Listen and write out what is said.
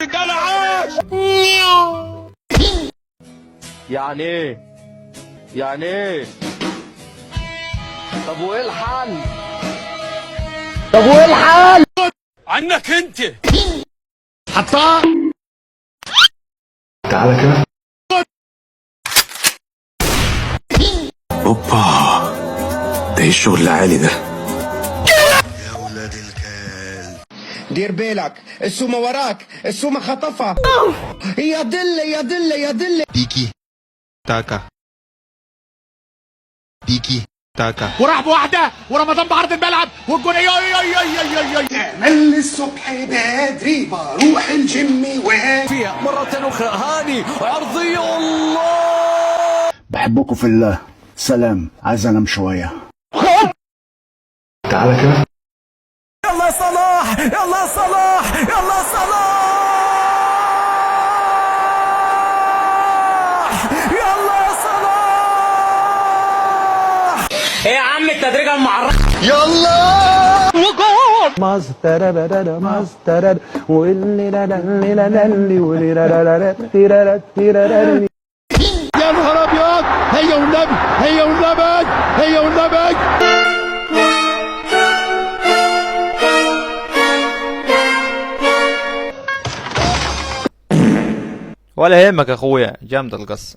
رجاله عاش. يعني ايه؟ يعني ايه؟ طب وايه الحل؟ طب وايه الحل؟ عنك انت. حطها. تعالى كده. اوبا، ده ايه الشغل العالي ده؟ دير بالك، السومة وراك، السومة خطفها. يا دلة يا دلة يا دلة. تيكي تاكا تيكي تاكا. وراح بواحدة، ورمضان بعرض الملعب، والجون يا يا يا يا يا يا. من الصبح بدري بروح الجيم وهاي. فيها مرة أخرى هاني، عرضية، الله. بحبكم في الله، سلام، عايز انام شوية. تعالى كده. يلا صلاح، يلا صلاح، يلا صلاح، يلا صلاح. ايه يا عم التدريجه المعرفة؟ يا نهار ابيض، هي والنبي، هي والنبي، هي والنبي. ولا يهمك يا اخويا، جامدة القصة.